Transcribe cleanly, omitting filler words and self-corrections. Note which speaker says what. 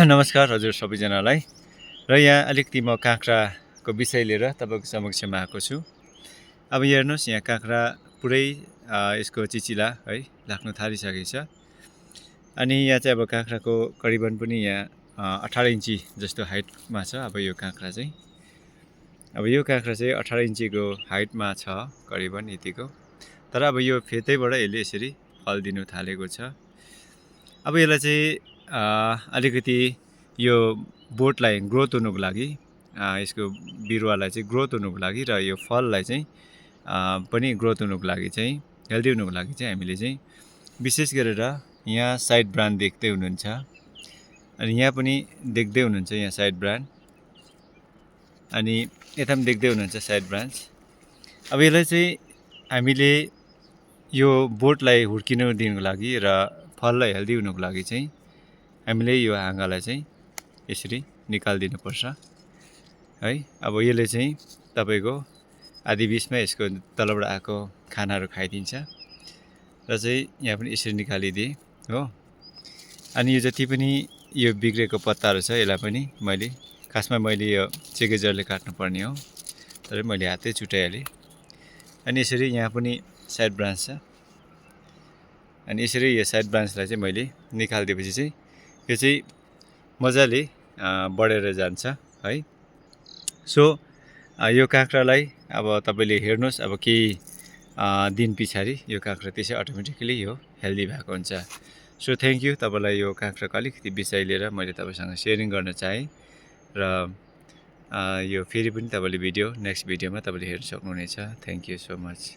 Speaker 1: नमस्कार हजुर सबैजनालाई। र यहाँ अलिकति म काँक्राको विषय लिएर तपाईँको समक्षमा आएको छु। अब हेर्नुहोस् यहाँ काँक्रा पुरै यसको चिचिला है लाग्न थालिसकेको छ। अनि यहाँ चाहिँ अब काँक्राको करिबन पनि यहाँ 18 इन्ची जस्तो हाइटमा छ। अब यो काँक्रा चाहिँ अब यो काँक्रा चाहिँ 18 इन्चीको हाइटमा छ करिबन यतिको। तर अब यो फेदैबाट यसले यसरी फल दिनु थालेको छ। अब यसलाई चाहिँ अलिकति यो बोटलाई ग्रोथ हुनुको लागि यसको बिरुवालाई चाहिँ ग्रोथ हुनुको लागि र यो फललाई चाहिँ पनि ग्रोथ हुनुको लागि चाहिँ हेल्दी हुनुको लागि चाहिँ हामीले चाहिँ विशेष गरेर यहाँ साइड ब्रान्च देख्दै हुनुहुन्छ। अनि यहाँ पनि देख्दै हुनुहुन्छ यहाँ साइड ब्रान्च, अनि यता पनि देख्दै हुनुहुन्छ साइड ब्रान्च। अब यसलाई चाहिँ हामीले यो बोटलाई हुर्किनु दिनुको लागि र फललाई हेल्दी हुनुको लागि चाहिँ हामीले यो हाँगालाई चाहिँ यसरी निकालिदिनु पर्छ है। अब यसले चाहिँ तपाईको आधी बिचमा यसको तलबाट आएको खानाहरू खाइदिन्छ र चाहिँ यहाँ पनि यसरी निकालिदिए हो। अनि यो जति पनि यो बिग्रेको पत्ताहरू छ यसलाई पनि खासमा मैले यो चेकेजरले काट्नुपर्ने हो, तर मैले हातै छुट्याइहालेँ। अनि यसरी यहाँ पनि साइड ब्रान्च छ। अनि यसरी यो साइड ब्रान्चलाई चाहिँ मैले निकालिदिएपछि चाहिँ यो चाहिँ मजाले बढेर जान्छ है। सो यो काँक्रालाई अब तपाईले हेर्नुहोस्, अब केही दिन पछाडि यो काँक्रा त्यसै अटोमेटिकली यो हेल्दी भएको हुन्छ। So thank you. तपाईँलाई यो काँक्राको अलिकति विषय लिएर मैले तपाईँसँग सेयरिङ गर्न चाहेँ र यो फेरि पनि तपाईँले नेक्स्ट भिडियोमा तपाईँले हेर्न सक्नुहुनेछ। Thank you so much.